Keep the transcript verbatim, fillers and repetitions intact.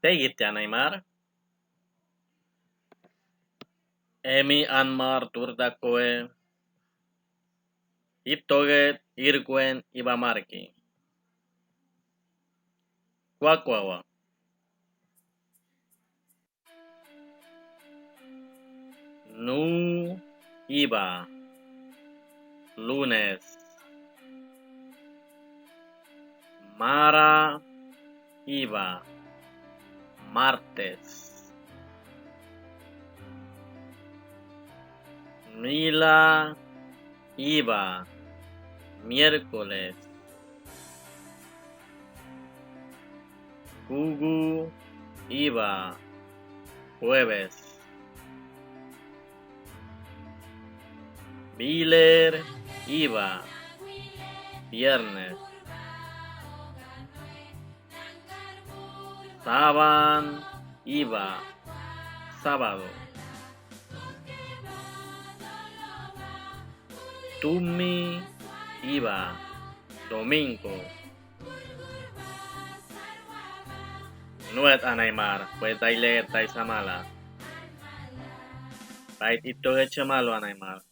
Teyit ya Naimar. Emi Anmar Turdakoe. Itoget Irkuen Iba Marki. Kuakuawa. Nu Iba, lunes. Mara Iba, martes. Mila Iba, miércoles. Kugu Iba, jueves. Biler Iba, viernes. Saban Iba, sábado. Tumi Iba, domingo. Nuet a Naimar, pues dai leget dai samala. Bait itoget chemalo a Naimar.